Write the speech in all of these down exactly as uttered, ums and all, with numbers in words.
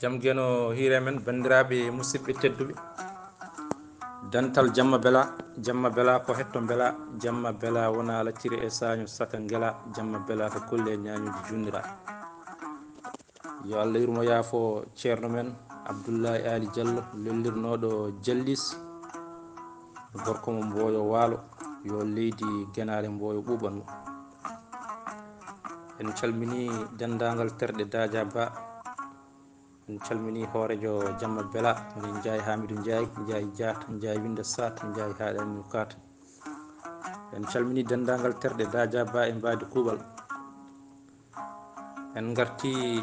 Jam geno hiire men, banndiraaɓe musidɓe tedduɓe. Dental Jamma Bela, Jamma Bela ko hetto mbela, Jamma Bela wona lacciri e saaño saka ngela, Jamma Bela ko kulle ñaañuuji junnira. Yo Allah yurmo yaafo ceerno men Abdullahi Ali Diallo, lollirnooɗo Jallis, gorko mo Mboyo Waalo, yo leydi genaale Mboyo ɓuuɓan mo. En calmini denndaangal terɗe Daaja Ba. En calmini hoorejo Jamma Bela, min Njaay Hamidu Njaay, Njaay Jaata, Njaay Winda Saata, Njaay Haaɗe Aminu Kaata. En calmini denndaangal terɗe Daaja Ba e mbaadi kuuɓal. En ngarti,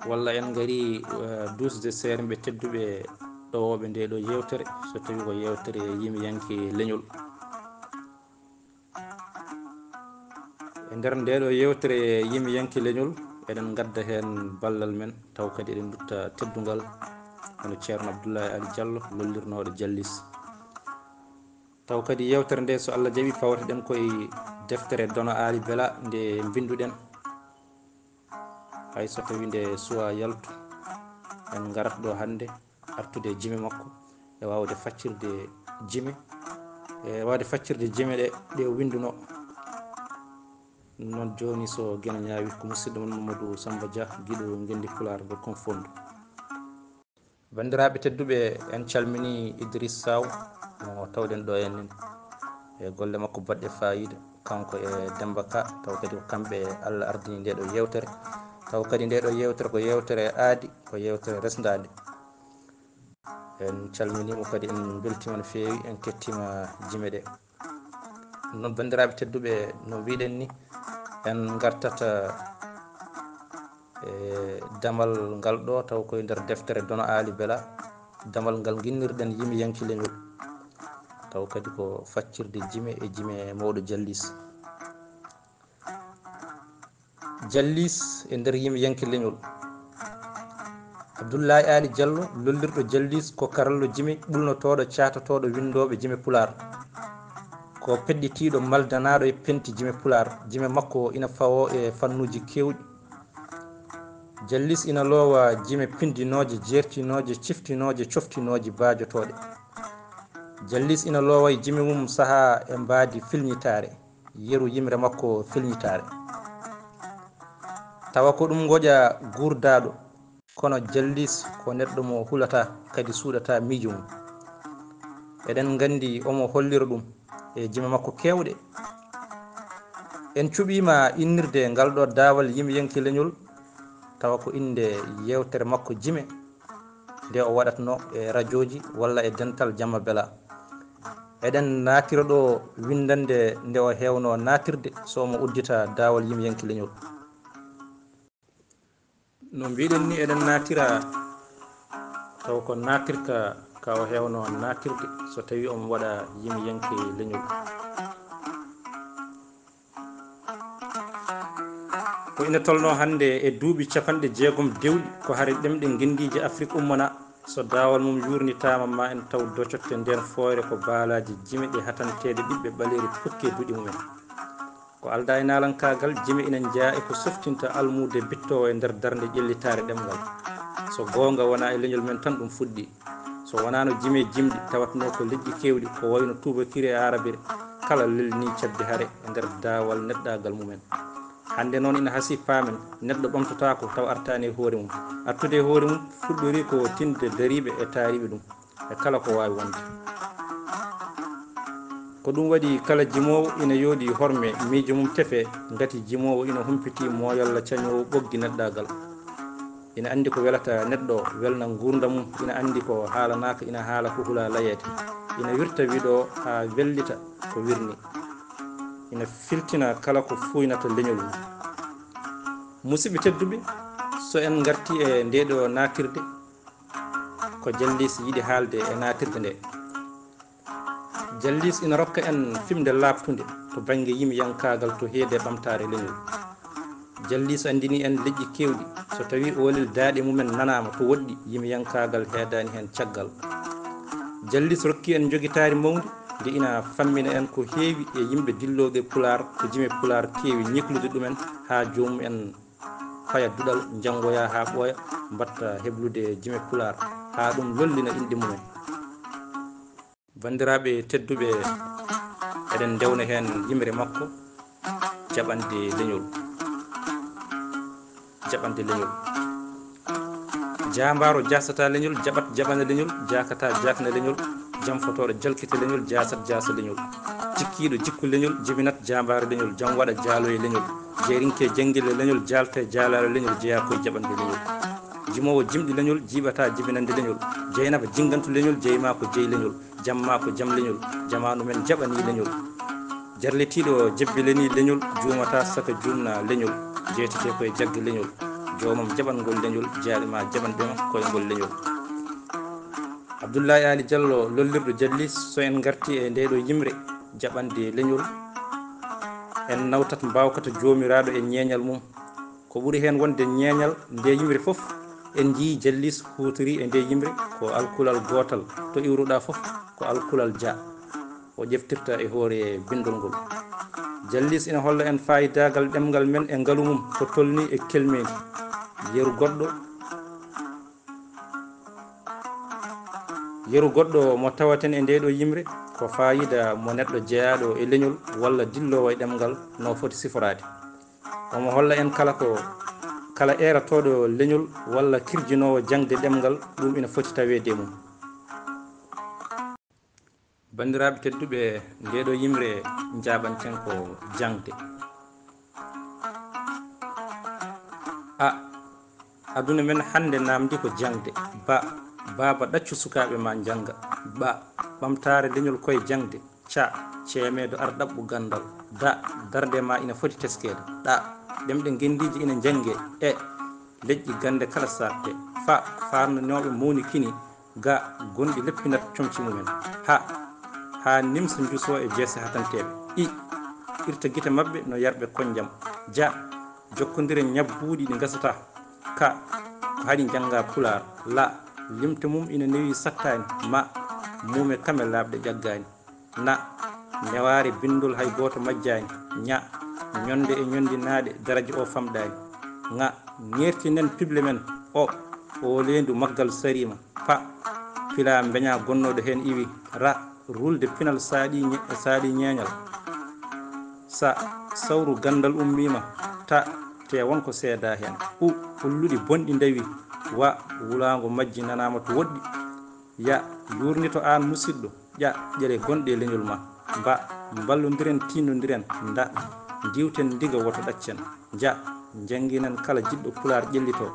walla en ngari, eh, duusde seeremɓe tedduɓe ɗowooɓe nde ɗo yeewtere, so tawi ko yeewtere yimiyanke leñol. E nder nde ɗo yeewtere yimiyanke leñol, eɗen ngadda heen ballal men, taw kadi eɗen ndutta teddungal, hono Ceerno Abdullahi Ali Diallo, lollirnooɗo Jallis. Taw kadi yeewtere nde, so Allah jaɓi, pawateɗen koye deftere Dono Ali Bela nde mbinnduɗen. Hay so tawi nde suwa yaltu, en ngarat ɗo hannde artude e jime makko, e waawde faccirde jime, e waawde faccirde jime ɗe, ɗe o winnduno. Noon jooni, so geno ñaawi, ko musidɗo mon Mamadou Samba Dia, giɗo ngenndi Pulaar ngo Konfondo. Banndiraaɓe tedduɓe, en calmini Idriss Sow mo tawɗen ɗo en nin. E golle makko baɗɗe faayiida, kanko e Demba Ka, taw kadi ko kamɓe Allah ardini nde ɗo yeewtere. Taw kadi nde ɗo yeewtere ko yeewtere aadi, ko yeewtere resndaande. En calminiima kadi, en mbeltiima no feewi, en kettiima jime ɗe. Ɗum noon, banndiraaɓe tedduɓe, no mbiɗen ni, en ngartata e damal ngal ɗo, taw koye nder deftere Dono Ali Bela, damal ngal nginnirɗen yimiyanke leñol, taw kadi ko faccirde jime e jime mawɗo Jallis. Jallis e nder yimiyanke leñol. Abdullahi Ali Diallo, lollirɗo Jallis, ko karallo jime, ɓulnotooɗo, caatotooɗo winndooɓe jime Pulaar. Ko peɗɗitiiɗo, maldanaaɗo e penti jime Pulaar. Jime makko ina fawoo e fannuuji keewɗi. Jallis ina loowa jime pinndinooje, jeertinooje, ciftinooje, coftinooje, baajotooɗe. Jallis ina loowa e jime mum sahaa e mbaadi filñitaare, yeru yimre makko filñitaare. Tawa ko ɗum ngoƴa guurdaaɗo, kono Jallis ko neɗɗo mo hulataa, kadi suuɗataa miijo mum. Eɗen nganndi omo hollira ɗum e jime makko keewɗe. En cuɓiima innirde ngal ɗo daawal yimiyanke leñol, tawa ko innde yeewtere makko jime, nde o waɗatno e rajooji walla e dental Jamma Bela. Eɗen naatira ɗo winndannde nde o heewno naatirde, so omo uddita daawal yimiyanke leñol. No mbiɗen ni, eɗen naatira taw ko naatirka ka o heewno naatirde, so tawi omo waɗa yimiyanke leñol. Ko ina tolno hannde e duuɓi capanɗe jeegom dewɗi, ko hare ɗemɗe ngenndiije Afrik ummana. So daawal mum yuurnitaama, ma en taw docotte ndeen fooyre ko baalaaji jime ɗe hatanteeɗe ɓiɓɓe ɓaleeri pukki e duɗi mumen. Ko aldaa e naalankaagal, jime ina njeyaa e ko softinta almuude bittoowo e nder darnde ƴellitaare ɗemngal. So goonga, wonaa e leñol men tan ɗum fuɗɗii. So wonaano jime jimɗi, tawatnoo ko leƴƴi keewɗi, ko wayno tuubakiri e aarabere, kala lelnii cabbi hare e nder daawal neɗɗaagal mumen. Hannde noon ina hasii paamen, neɗɗo ɓamtotaako taw artaani e hoore mum. Artude e hoore mum fuɗɗorii ko tinde dariiɓe e taariiɓe ɗum, e kala ko waawi wonde. Ko ɗum waɗi kala jimoowo ina yooɗi horme, miijo mum tefe, ngati jimoowo ina humpitii mooyalla cañoowo ɓoggi neɗɗaagal. Ina anndi ko welata neɗɗo, welna nguurndam mum, ina anndi ko haalanaaka, ina haala ko hulaa layeede. Ina wirta wiɗo haa wellita ko wirni. Ina filtina kala ko fuuynata leñol mum. Musidɓe tedduɓe, so en ngartii e ndeeɗo naatirde, ko Jallis yiɗi haalde e naatirde nde. Jallis ina rokka en fimde laaɓtunde to bannge yimiyankaagal, to heede ɓamtaare leñol. Jallis anndini en leƴƴi keewɗi, so tawii oolel daaɗe mumen nanaama to woɗɗi, yimiyankaagal heedaani heen caggal. Jallis rokki en njogitaari mawndi, nde ina fammina en ko heewi e yimɓe dillooɓe Pulaar, ko jime Pulaar keewi ñiklude ɗumen haa joomum en faya duɗal, njanngoya haa ɓooya, mbatta heblude jime Pulaar, haa ɗum lollina inɗe mumen. Banndiraaɓe tedduɓe, eɗen ndewna heen yimre makko, jaɓande leñol. Jaɓande leñol. Jaambaaro jaasata leñol, jaɓat jaɓana leñol, jaakata jaakna leñol, jamfotooɗo jalkita leñol, jaasat jaasa leñol. Jikkiiɗo jikku leñol, jibinat jaambaaro leñol, jam waɗa jaaloye leñol. Jeerinke janngille leñol, jaalte jaalaale leñol, jeyaa koye jaɓande leñol. Jimoowo jimɗi leñol, jiiɓata jibinande leñol. Jeynaba jinngantu leñol, jeyma ko jeyi leñol. Jam maa ko jam leñol, jamaanu men jaɓanii leñol. Jarlitiiɗo jebbilanii leñol, juumataa saka juumna leñol, jeetete koye jagge leñol. Joomam jaɓangol leñol, jaaɗi maa jaɓanɓe ma koyngol leñol. Abdullahi Ali Jallo, lollirɗo Jallis, so en ngartii e ndee ɗoo yimre jaɓande leñol, en nawtat mbaawkata joomiraaɗo e ñeeñal mum. Ko ɓuri heen wonde ñeeñal ndee yimre fof, en njiyii Jallis huutorii e ndee yimre ko alkulal gootal, to iwruɗaa fof ko alkulal ja, o ƴeftirta e hoore binndol ngol. Jallis ina holla en faayidaagal ɗemngal men e ngalu mum, ko tolnii e kelmeendi. Yeru goɗɗo, yeru goɗɗo mo tawaten e ndee ɗoo yimre, ko faayiida mo neɗɗo jeyaaɗo e leñol walla dilloowo e ɗemngal no foti siforaade. Omo holla en kala ko, kala eerotooɗo leñol walla kirjinoowo jaŋde ɗemngal, ɗum ina foti taweede e mum. Banndiraaɓe tedduɓe, ndee ɗoo yimre njaaɓanten ko jaŋde. A, aduna men hannde naamndi ko jaŋde. Ba, baaba ɗaccu sukaaɓe ma njannga. Ɓa, ɓamtaare leñol koye jaŋde. Ca, ceemeedo ar ɗaɓɓu ganndal. Da, darnde ma ina foti teskeede. Ɗa, ɗemɗe ngenndiije ina njannge. E, leƴƴi gannde kala saatte. Fa, faarnanooɓe mawnikini. Ga, gonɗi leppinat comci mumen. Ha, haa nimsa njusoo e jeese hatanteeɓe. I, irta gite maɓɓe no yarɓe konnjam. Ja, jokkondiren ñabbuuɗi ɗi ngasataa. Ka, ko haɗi njannga Pulaar. La, limte mum ina newi sattaani. Ma, muume kame laaɓɗe ƴaggaani. Na, newaare binndol hay gooto majjaani. Ña, ñonde e ñonndinaaɗe daraja o famɗaani. Ŋa, ŋeertinen piɓle men. O, o leendu maggal sariima. Pa, pila mbeña gonnooɗo heen iwi. Ra, rulde pinal saaɗi ñe-, saaɗi ñeeñal. Sa, sawru ganndal ummiima. Ta, te won ko seedaa heen. U, ulluɗi bonɗi ndawi. Wa, wulaango majji nanaama to woɗɗi. Ya, yuurnito aan musiɗɗo. Ƴa, ƴere gonɗe e leñol ma. Mba, mballondiren, tiindondiren. Nda, ndiwten ndiga woto ɗaccen. Ja, njannginan kala jiɗɗo Pulaar ƴellitoo.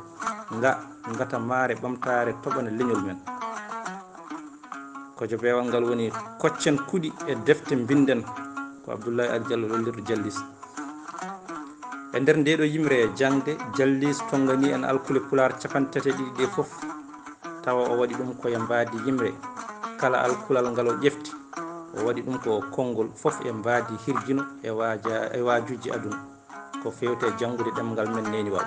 Nga, ngata maare ɓamtaare toɓana leñol men. Ko jobeewal ngal woni koccen kuɗi e defte mbinden. Ko Abdullahi Ali Jallo lollirɗo Jallis. E nder ndee ɗoo yimre jaŋde, Jallis tonnganii en alkule Pulaar capanɗe tati e ɗiɗi ɗee fof. Tawa o waɗi ɗum ko e mbaadi yimre. Kala alkulal ngal o ƴefti, o waɗi ɗum ko konngol fof e mbaadi hirjino e waaja-, e waajuuji aduna. Ko feewti e janngude ɗemngal men neeniwal.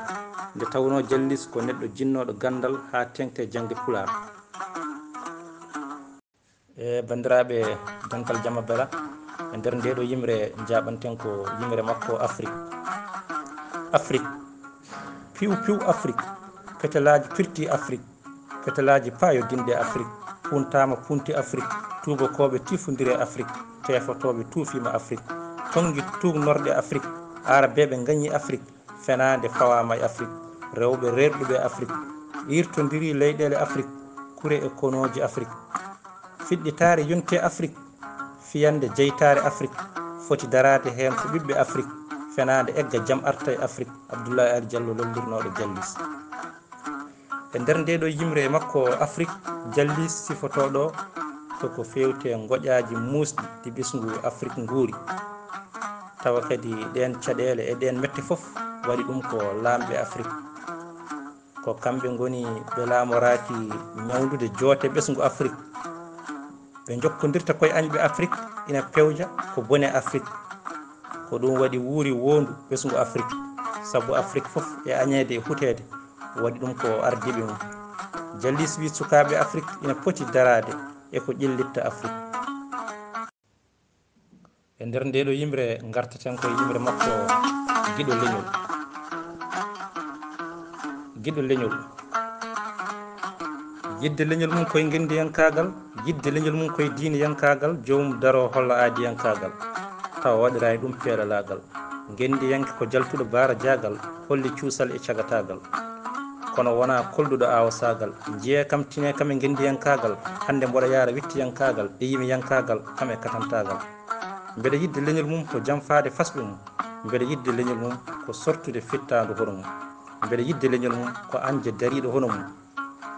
Nde tawnoo Jallis ko neɗɗo jinnooɗo ganndal haa teeŋti e jaŋde Pulaar. E banndiraaɓe, dental jama bela, e nder ndee ɗoo yimre njaaɓanten ko yimre makko Afrik. Afrik, piw piw Afrik, petelaaji pirti Afrik, petelaaji paayodinɗe Afrik, puntaama punti Afrik, tuubakooɓe tiifondiri e Afrik, teefotooɓe tuufiima Afrik, tonngi tuugnorɗe Afrik, aarabeeɓe ngañi Afrik, fenaande fawaama e Afrik, rewɓe reerɗuɓe Afrik, iirtondiri leyɗeele Afrik, kure e konooji Afrik. Fiɗɗitaare yonti Afrik, fiyande jeytaare Afrik, foti daraade heen ko ɓiɓɓe Afrik, fenaande egga jam arta e Afrik, Abdullahi Ali Jallo lollirnooɗo Jallis. E nder ndee ɗoo yimre makko Afrik, Jallis sifotooɗo ko ko feewti e ngoƴaaji muusɗi ɗi ɓesngu Afrik nguuri. Tawa kadi ɗeen caɗeele e ɗeen mette fof waɗi ɗum ko laamɓe Afrik. Ko kamɓe ngoni ɓe laamoraaki ñawndude joote ɓesngu Afrik. Ɓe njokkondirta koye añɓe Afrik, ina pewja ko bone Afrik. Ko ɗum waɗi wuuri woondu ɓesngu Afrik, sabu Afrik fof e añeede e huteede, waɗi ɗum ko ardiiɓe mum. Jallis wi sukaaɓe Afrik ina poti daraade e ko ƴellitta Afrik. E nder ndee ɗoo yimre, ngartaten ko e yimre makko giɗo leñol. Yiɗɗo leñol. Yiɗde leñol mum koye ngenndiyankaagal, yiɗde leñol mum koye diiniyankaagal, joomum daroo holla aadiyankaagal, tawa waɗiraani ɗum peelalaagal. Ngenndiyanke ko jaltuɗo baara jaagal, holli cuusal e cagataagal. Kono wonaa kolduɗo aawasaagal, jiyee kam, tinee kam e ngenndiyankaagal, hannde mboɗo yaara wittiyankaagal e yimiyankaagal, kam e katantaagal. Mbeɗa yiɗde leñol mum ko jamfaade fasɓe mum, mbeɗa yiɗde leñol mum ko sortude fittaandu hono mum, mbeɗa yiɗde leñol mum ko anje dariiɗo hono mum.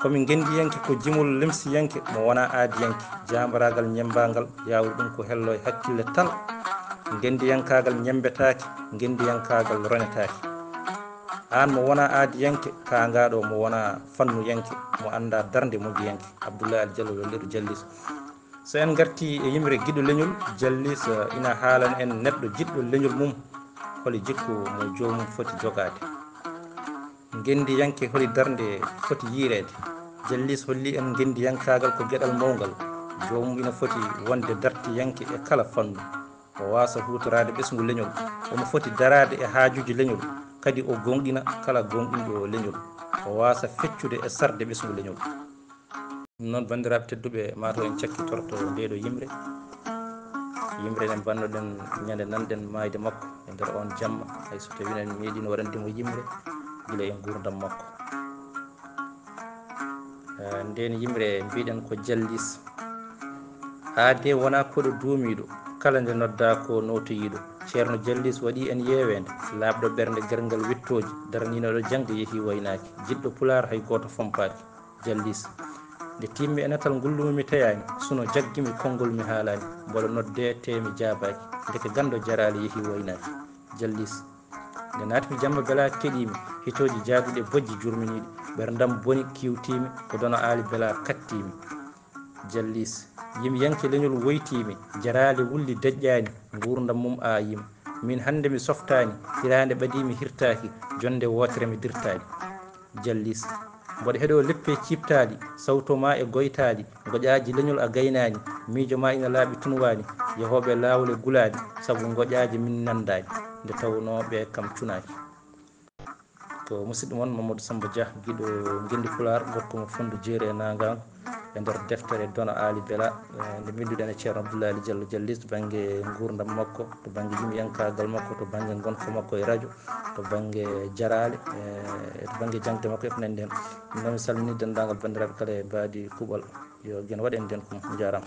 Ko mi ngenndiyanke, ko jimol limsiyanke, mo wonaa aadiyanke, jaambaraagal ñemmbaangal, yaawri ɗum ko hello e hakkille tal. Ngenndiyankaagal ñemmbetaake, ngenndiyankaagal ronetaake. Aan mo wonaa aadiyanke, kaangaaɗo mo wonaa fannuyanke, mo anndaa darnde mogiyanke. Abdullahi Al Jallo, welliiɗo Jalliis. So en ngartii e yimre giɗo leñol, Jalliis ina haalana en neɗɗo jiɗɗo leñol mum, holi jikku mo joomum foti jogaade. Ngenndiyanke, holi darnde foti yiyreede. Jalliis holli en ngenndiyankaagal ko geɗal mawngal, joomum ina foti wonde dartiyanke e kala fannu. O waasa huutoraade ɓesngu leñol, omo foti daraade e haajuuji leñol, kadi o gooŋɗina kala gooŋɗinɗo leñol. O waasa feccude e sarde ɓesngu leñol. Ɗum noon, banndiraaɓe tedduɓe, maa taw en cakkitorto ndee ɗoo yimre. Yimre nde mbanno-ɗen ñande nanɗen maayde makko e nder oon jamma, hay so tawii en meeɗiino waɗande mo yimre gila e nguurndam makko. Eh, ndeen yimre mbiɗen ko Jalliis. Aadee wonaa koɗo duumiiɗo, kala nde noddaa ko nootoyiiɗo. Ceerno Jalliis waɗii en yeeweende, laaɓɗo ɓernde, gerngal wittooji, daraniino ɗo jaŋde, yehi waynaaki. Jiɗɗo Pulaar, hay gooto fompaaki. Jalliis. Nde tiimmi e natal, ngulluumi mi teyaani, suno jaggimi, konngol mi haalaani. Mboɗo noddee, tee mi jaabaaki. Ndeke ganndo jaraali, yehi waynaaki. Jalliis. Nde naatmi jamma, belaa keɗiimi, hitooji jaaduɗe bojji jurminiiɗi. Ɓerndam boni, kiiwtiimi, ko Dono Aali Belaa kattiimi. Jalliis. Yimyanke leñol woytiimi, jaraali wulli deƴƴaani, nguurndam mum aayiima. Miin hannde mi softaani, hiraande ɓadiimi hirtaaki, jonnde wootere mi dirtaani. Jalliis. Mboɗo heɗoo leppe ciiptaaɗi, sawto maa e goytaaɗi, ngoƴaaji leñol a gaynaani, miijo maa ina laaɓi tunwaani, yahooɓe laawol e gulaani, sabu ngoƴaaji min nanndaani, nde tawnoo ɓe kam cunaaki. Ko musidɗo mon Mamadou Samba Dia, giɗo ngenndi Pulaar, gorko mo Funndu Jeeri e Naangaangu, e nder deftere Dono Aali Belaa, eh, nde mbinnduɗen e Ceerno Abdullahi Aali Jallo Jalliis, to bannge nguurndam makko, to bannge yimyankaagal makko, to bannge ngonka makko e rajo, to bannge jaraale, eh, to bannge jaŋde makko e ko nanndi heen. Ɗum noon, mi salminii denndaangal banndiraaɓe kala e mbaadi kuuɓal. Yo Geno waɗ en ndeen kum. Njaaraama.